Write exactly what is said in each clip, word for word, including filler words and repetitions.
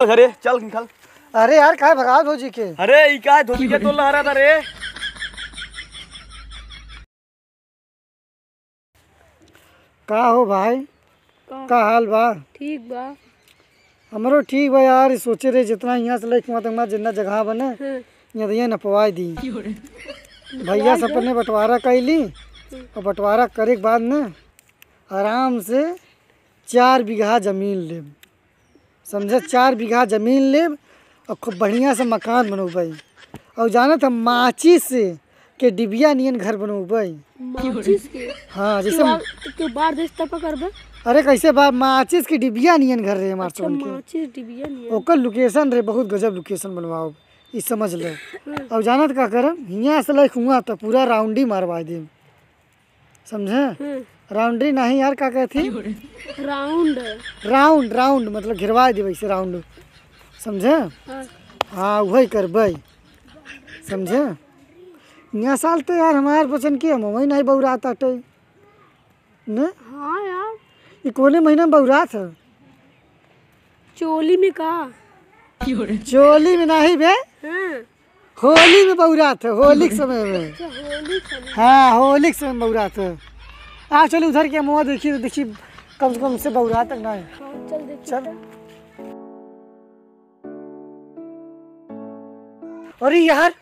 घरे चल निकल। अरे यार, काहे भगावत भौजी के? अरे, ई काहे धोती के तोल लहरा था रे? का हो भाई? का? का हाल बा? ठीक बा। हमरो ठीक बा यार, सोचे रहे जितना हियाँ से लइके हुआँ तक हमार जितना जगह बने, हाँ। हियाँ तो ये नपवाई दी। भैया से अपने बंटवारा कइली, हम्म। और बंटवारा करे के बाद में आराम से चार बीघा जमीन लेब, समझे? चार बीघा जमीन लेब और खूब बढ़िया से मकान बनौबै। और जानत हम, माचिस के डिबिया नियन घर बनौबै। माचिस के? हाँ, जैसे क्यों बार, क्यों बार देश तपा करबे? अरे कैसे बार, माचिस के डिबिया नियन घर रहे हमार अच्छा, सबन के। माचिस डिबिया नियन। ओकर location रहे, बहुत गजब location बनवाओ, ई समझ ले। हम्म। और जानत का करम, हियाँ से लइके हुआँ तो पूरा राउंडी मारवा देब। समझे? हम्म। राउंडरी नहीं यार, का कहती? राउंड। राउंड, राउंड, मतलब घेरवा देबै ऐसे राउंड। समझे? हाँ। हाँ, वही करबै। समझे? नया साल तो यार हमार बचन की हम वही नहीं बौरात आटे। ने? हाँ यार। ये कौने महीना में बौरात है? चोली में का? चोली में नहीं बे। हाँ। होली में बौरात है, होली के समय में। अच्छा, होली के समय। हाँ, होली के समय में बौरात है। आ, चल उधर के मुँह देखी, तो देखी कम से कम से बौरात तक ना है। हाँ, चल देखी चल। तो। अरे यार,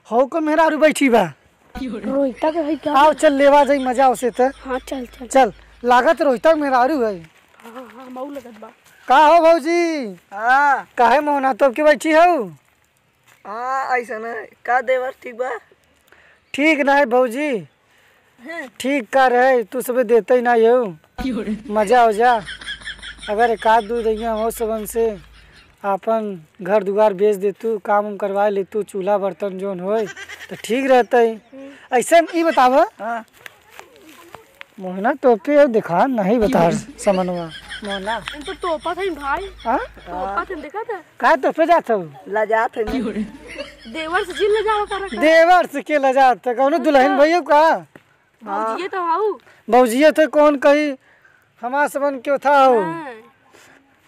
हो को मेहरारू बैठी बा। रोहिता के भाई क्या? आओ, चल लेवा जाई मजा उसे त। हाँ, चल, चल। चल, लागत रोहिता के मेहरारू है। हाँ, हाँ, मऊ लगत बा। का हो भौजी? हाँ। काहे मोहना तोप के बैठी हो? हाँ, ऐसा ना। का देवर, ठीक बा? ठीक ना है भौजी। हैं? ठीक का रहे, तू सबे देते ही ना हो। मजा हो जा। अगर एक आध दू दैया हो सबन से, आपन घर दुआर बेच दे तू, काम उम करवा ले तू, चूल्हा बर्तन जोन होए, तो ठीक रहते। हम्म। ऐसे में ई बतावा, हाँ। मोहना तोपे अब देखा नहीं बता समनवा। मोहना। इन तो तोपा था भाई। हाँ? तोपा था, देखा था? का तोपे जात हो? लजात है ना। देवर से जिन लजावा कर रखा। देवर से के लजात है? कौनो दुल्हन हाँ। भैया का? हाँ। भौजिए तो हाउ। भौजिए तो कौन कही हमार समन क्यों था हो? हाँ।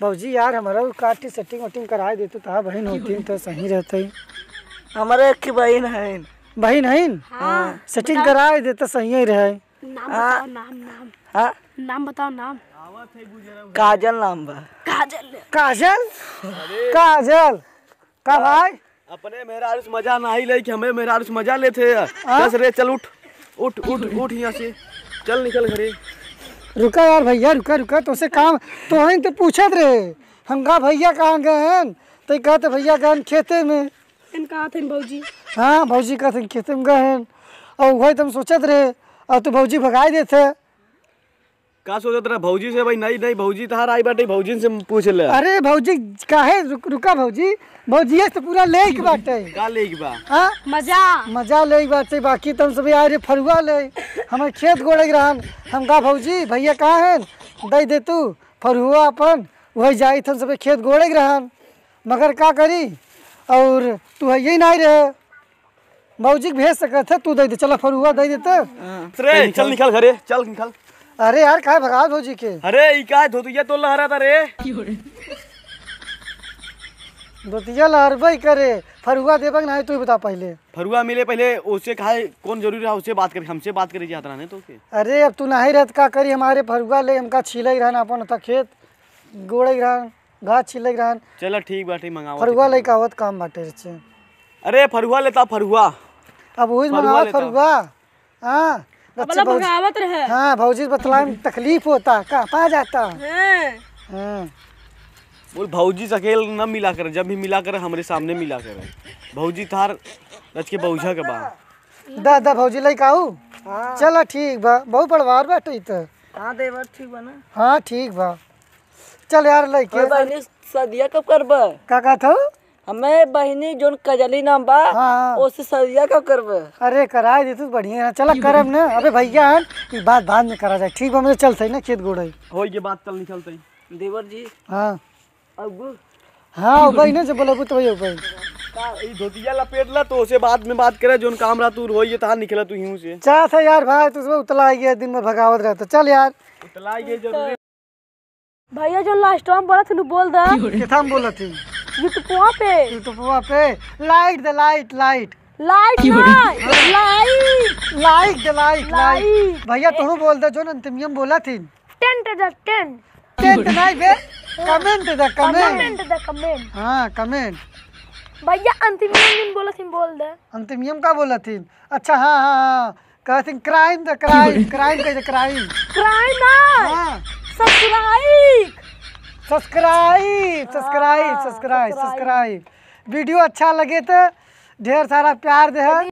भौजी यार, हमारा वो काटी setting वटिंग कराए देतू, तहा बहिन होती तो सही रहते। हमारे एक ही बहिन है। बहिन है? हाँ। Setting बताओ। कराए देते, सही ही रहे। नाम हाँ। बताओ, नाम, नाम। हाँ? नाम बताओ, नाम। काजल नाम बा। काजल। काजल? अरे। काजल। का भाई? अपने मेहरारू से मजा नाही ले कि हमें मेहरारू से मजा लेते हैं। हाँ? चल रे, चल उठ, उठ, उठ, उठ यहाँ से, चल निकल घरे। रुका यार भैया, रुका, रुका, तोसे काम, तोहन तो पूछत रहे, हम का भैया कहाँ गए हैं, तो कहते भैया गए हैं खेते में। इन कहा थे भौजी? हाँ, भौजी कहते खेते में गए हैं, और वही तुम सोचत रहे, और तू भौजी भगाई देते। का सोचत रहा भौजी से भाई? नहीं, नहीं, भौजी तहार आई बाटे, भौजी से पूछ ले। अरे भौजी, काहे रुक-, रुका भौजी, भौजी से तो पूरा लेक बाटे। का लेक बा? हाँ? मजा। मजा लेक बाटे, बाकी तुम सभी आए रे फरुआ ले, हमें खेत गोड़े के रहन। हम कहा भौजी, भैया कहाँ हैं? दे दे तू फरुआ अपन, वही जाई थे सभी खेत गोड़े के रहन। मगर का करी, और तू है यही नहीं रहे। भौजी के भेज सकत है, तू दे दे, चला फरुआ दे देते। हाँ। रे, चल निकल घरे, चल निकल। अरे यार, काहे भगावत भौजी के? अरे, ई काहे धोतिया तो लहरा था रे? धोतिया लहरबे करे, फरुआ देबे कि नाही, तू ही बता पहले। फरुआ मिले पहले, ओसे काहे, कौन जरूरी रहा, ओसे बात करे, हमसे बात करे चाहत रहा नहीं तो के? अरे, अब तू नाही रहत का करी, हमारे फरुआ ले, हमका छीले ही रहन अपन होता खेत, गोड़े ही रहन। घास छिलक रहन। चला ठीक बाटे, मंगावत फरुआ है लइका फरुआ। आवत काम बाटे रे। अरे फरुआ लेता फरुआ। अब वही फरुआ मंगावत लेता। फरुआ। हाँ। अब बच्चे वाला भौजी भगावत रहे। हाँ, भौजी बतलाए में तकलीफ होता, का पा जाता। हाँ। हाँ। बोल भौजी से अकेल न मिला करे, जब भी मिला करे हमरे सामने मिला करे। भौजी तार रच के बौझा के बा। दा, दा भौजी लइका आऊ? हाँ। चला ठीक बा, बहुत बड़वार बाटे ई त। हाँ देवर ठीक बा ना? हाँ ठीक बा। चल यार लइके। अरे बहिनी, सदिया कब करबा? का कहत हऊ? हमें बहिनी जोन कजली नाम बा, हाँ, हाँ। ओसे सदिया कब करबा? अरे कराए दे तू, बढ़िया है। चला करब ना। अबे भैया हन, ई बात बाद में करा जाए। ठीक बा, हमरे चलत हई ना खेत गोड़े। हो ये बात चल निकलत हई। देवर जी। हाँ। अब हाँ, भाई ना जब बोलबू तो भाई, भाई। का ई धोतिया लपेट ला तो ओसे बाद में बात करे, जोन काम रहा तू रोइए तहां निकला तू हियूं से। चाहत है यार भाई, तू सुबह उतला आ गया, दिन में भगावत रहता। चल यार। उतला ये जरूरी भैया, जो last में बोलत हन, बोल दे। किथा में बोलत हन? YouTube पे। YouTube पे। Like दे, like, like। Like ना, like। Like दे, like, like। Like। भैया, तू बोल दे, जो अंतिमिया में बोलत हन। Tent दे, tent। Tent नहीं बे, comment दे, comment। Comment दे, comment। हाँ, comment। भैया, अंतिमिया में बोलत हन, बोल दे। अंतिमिया में का बोलत हन? अच्छा, हाँ, हाँ, हाँ। कहत हन crime दे, crime, crime कह दे, crime। Crime ना। हाँ। Subscribe। Subscribe, subscribe, हाँ, subscribe, subscribe। Subscribe। Video अच्छा लगे तो ढेर सारा प्यार दे।